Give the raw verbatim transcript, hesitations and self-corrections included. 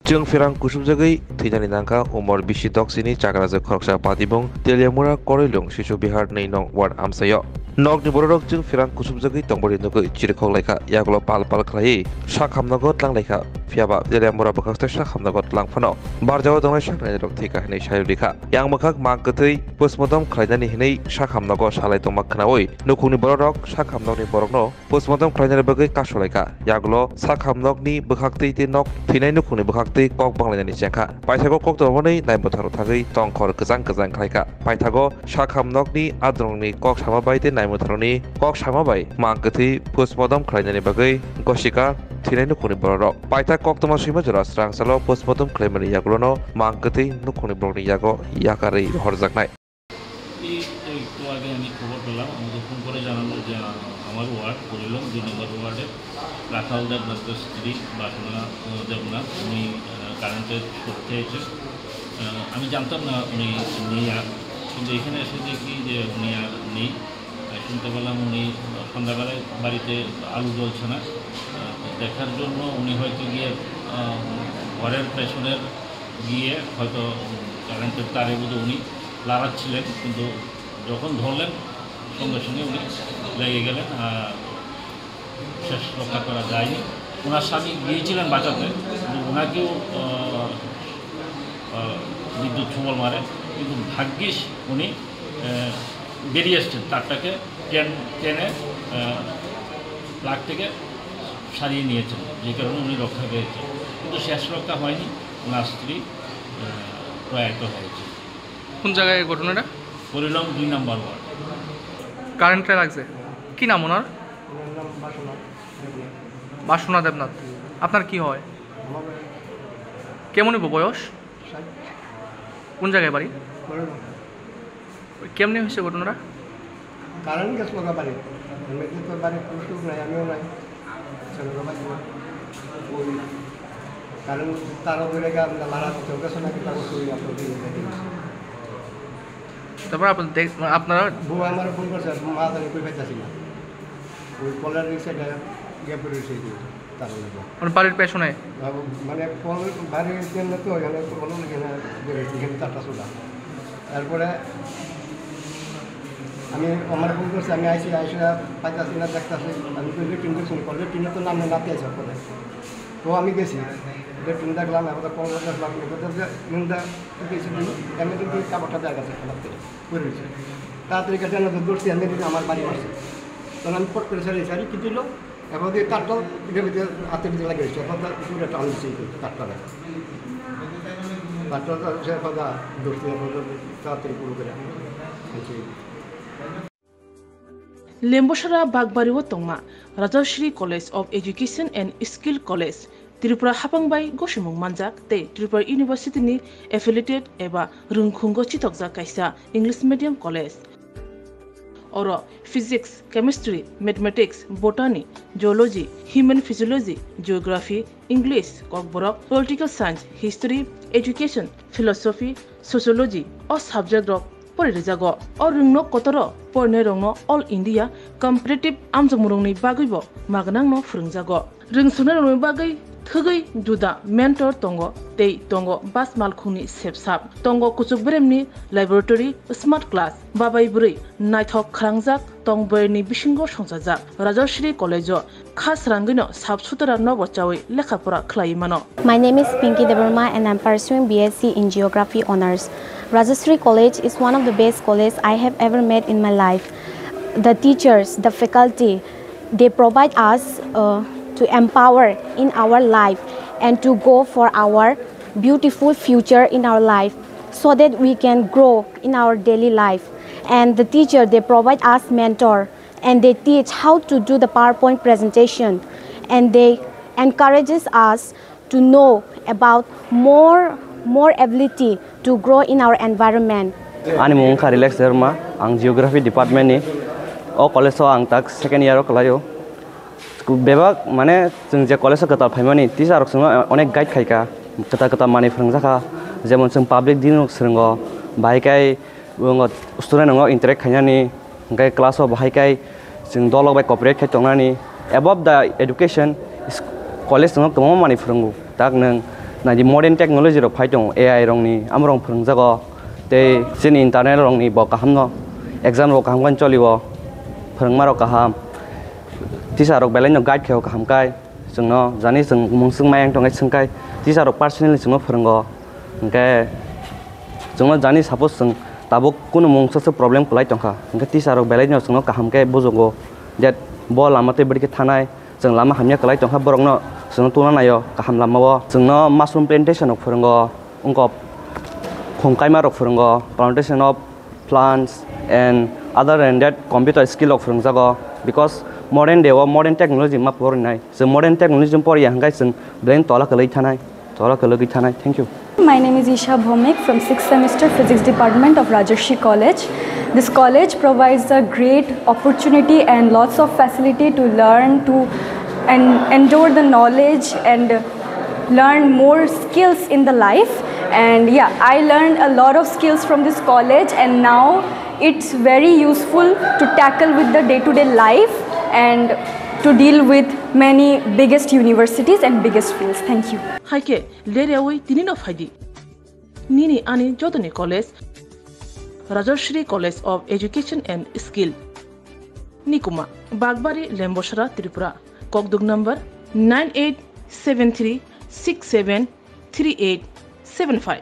Chwng pherang kusubjagwi thwinani nangkha umor bisi doksini chakrajwk khoroksa patibung Teliamura Korilung Shishu Bihar ni nong ward amchaio. Nokni bororok chwng pherang kusubjagwi tongmani nugwi chirikhok laikha, yagulo pal pal khlaiwi sak hamnogo tlang laikha. Phiyaba Teliamura bwkhakste sak hamnogo tlang phano barjao tongnai saknairok thwikha hinwi saywi rikha. Yang bwkhak mang kwthwi postmortem khlainani hinwi sak hamnogo salai tongma khnaui nukhungni bororok sak hamnokni borokno postmortem khlainani bagwi kasulaikha. Yagulo sak hamnokni bwkhaktwi tei nok thwinai nukhungni bwkhaktwi kok banglainani chengkha. Paithago kok tongmani naimwtharo thagwi tongkhor kwchang kwchang khlaikha. Paithago sak hamnokni adrongni kok sama bai tei naimwtharoni kok sama bai mang kwthwi postmortem khlainani bagwi gosika thwinai nukhungni bororok. Paithak koktwma swima jora srangsalo postmortem khlaimani yagulono mang kwthwi nukhungni borokni yago yakarwi horjaknai. এই তো একটু আগে আমি খবর পেলাম, আমাকে ফোন করে জানালো যে, আ, আমার ওয়ার্ড, করিলং দুই নম্বর ওয়ার্ডের রাখাল দেবনাথের স্ত্রী বাসনা, আ, দেবনাথ, উনি, আ, কারেন্টের শর্ট খেয়েছেন। আ, আমি জানতাম না উনি নেই আর, কিন্তু এখানে এসে দেখি যে উনি আর নেই। আ, শুনতে পেলাম উনি সন্ধ্যাবেলায় বাড়িতে আলো জ্বলছে না। আ, দেখার জন্য উনি হয়তো গিয়ে, আ, ঘরের পেছনের গিয়ে হয়তো কারেন্টের তারে বোধহয় উনি লাড়াচ্ছিলেন, কিন্তু যখন ধরলেন সঙ্গে সঙ্গে উনি লেগে গেলেন। আ, শেষ রক্ষা করা যায়নি। ওনার স্বামী গিয়েছিলেন বাঁচাতে, কিন্তু ওনাকেও, আহ, আহ, বিদ্যুৎ ছোবল মারে, কিন্তু ভাগ্যিস উনি, আহ, বেরিয়ে এসছেন, তারটাকে টেন-, টেনে, আহ, প্লাগ থেকে সারিয়ে নিয়েছেন, যে কারণে উনি রক্ষা পেয়েছেন। কিন্তু শেষ রক্ষা হয়নি, ওনার স্ত্রী, আহ, প্রয়াত হয়েছে। কোন জায়গায় এই ঘটনাটা? করিলং দুই নম্বর ওয়ার্ড। কারেন্টটা লাগছে। কি নাম ওনার? ওনার নাম বাসনা দেবনাথ। বাসনা দেবনাথ। আপনার কি হয়? আমার কেমন হইব বয়স? ষাট। কোন জায়গায় বাড়ি? করিলং। কেমনি হয়েছে ঘটনাটা? কারেন্ট গেছিল না বাড়ি, এমনিতে তো বাড়ি পুরুষ লোক নাই, আমিও নাই, ছেলেরও বাড়ি না। ওই কারেন্ট তারও ধরে গেল, আমরা মারা তো কেউ গেছে নাকি, তারও চুরি আপনার দিয়ে দেখে গেছে। তারপর আপনার দেখ-, মানে আপনারা বউ আমার ফোন করছে, মা জানি কই পাইতাছি না, ওই কলের নিচে গ্যাপ রয়েছে এই যে। তার মধ্যে। মানে বাড়ির পেছনে? আহ, মানে ফল বাড়ির কেন্দ্র তো এখানে ফল এখানে বেরোচ্ছি, এখানে চারটা চুলা। তারপরে আমি আমার ফোন করছি, আমি আইসি, আইসা পাইতাছি না, দেখতাছি, আমি তো লেট্রিন দেখছি, লেট্রিনে তো নামে নাতে আছে ওখানে। তো আমি গেছি, লেট্রিন দেখলাম, এবার কল দেখলাম, এবার যে নিন্দা কিছু দিন, এমনি কিন্তু কাপড়টা দেখা গেছে খাবার থেকে, পড়ে রয়েছে। তাড়াতাড়ি গেছে, আমি দৌড়ছি, এমনি কিন্তু আমার বাড়ি মারছে। তখন আমি ফট করে সারি, সারি কি দিল? এখন যে তারটা, এটা ভিতরে হাতের ভিতরে লাগে রয়েছে, এখন তার উপরে টান দিচ্ছে এই তারটা দেখো। তারটা তো সে এখন যা ধরছে, এখন তো তাড়াতাড়ি পুরো করে আনছে। Lembosara Bakbari o tongma Rajashri College of Education and Skill College, Tripura hapang bai gosimung manjak tei Tripura University ni affiliated eba rwngkhungo chitokjak kaisa English medium college. Oro physics, chemistry, mathematics, botany, zoology, human physiology, geography, English, kokborok, political science, history, education, philosophy, sociology o subject rok pori rijago. O rwngno kotoro porinairokno All India competitive amjokmungrokni bagwibo magnangno phwrwngjago. Rwngsuknairokni bagwi thwgwi juda mentor tongo tei tongo bus malkhungni sepsap, tongo kuchuk beremni laboratory, smart class, babai bwrwi naithok khwrangjak tong boyarni bisingo songchajak Rajashri College-o kha srangwino sap sutra nobo chawi lekha pora khlaiwi mano. My name is Pinky Debbarma and I'm pursuing B S C in Geography Honours. Rajashri College is one of the best colleges I have ever met in my life. The teachers, the faculty, they provide us, uh, to empower in our life and to go for our beautiful future in our life so that we can grow in our daily life. And the teacher, they provide us mentor and they teach how to do the PowerPoint presentation and they encourages us to know about more, more ability to grow in our environment. Ani mung wngkha Relax Debbarma, ang Geography Department ni. O college o ang tak second year o kwlaio. Bebak, mane, chwng je college o kwtal phaimani, teacher rok chwngno onek guide khaikha, kwtal kwtal manwi phwrwngjakha, jemon chwng public din rok swrwngo, bahai khe student rok interact khainani, hwnkhe class o bahai khe chwng dolok bai cooperate khai tongnani. Above the education, college chwngno kwbangma manwi phwrwngo, tak nwng Naidi modern technology rok phai tongo, A I rokni, amorok phwrwngjago. Tei chini internal rokni bo kaham no, exam rok kaham khe cholio, phwrwngma rok kaham. Teacher rok belai no guide khe kaham kai. Chwngno jani chwng mung swng mayang tongkhe swngkai, teacher rok personally chwngno phwrwngo. Hwnkhe chwngno jani suppose chwng tabuk kunu mungsa se problem kwlai tongkha, hwnkhe teacher rok belai no chwngno kaham khe bujugo, that bo lama tei bwrwi khe thanai, chwng lama hamya kwlai tongkha, borokno chwngno tungna naio kaham lamao. Chwngno mushroom plantation rok phwrwngo, wngkok khum kaima rok phwrwngo, plantation of plants and other than that computer skill rok phwrwngjago, because modern day o modern technology ma porinai, chwng modern technology poriya hwnkhe chwng belai tola kwlwi thanai, tola kwlwi thanai. Thank you. My name is Isha Bhomik from sixth semester Physics Department of Rajarshi College. This college provides a great opportunity and lots of facility to learn, to and endure the knowledge and learn more skills in the life. And yeah, I learned a lot of skills from this college, and now it's very useful to tackle with the day-to-day life and to deal with many biggest universities and biggest fields. Thank you. Haike, lere oi tini no phaidi. Nini ani jotoni college, Rajashri College of Education and Skill. Nikuma, Bagbari, Lembosra, Tripura. Kokduk number nine eight seven three six seven three eight seven five.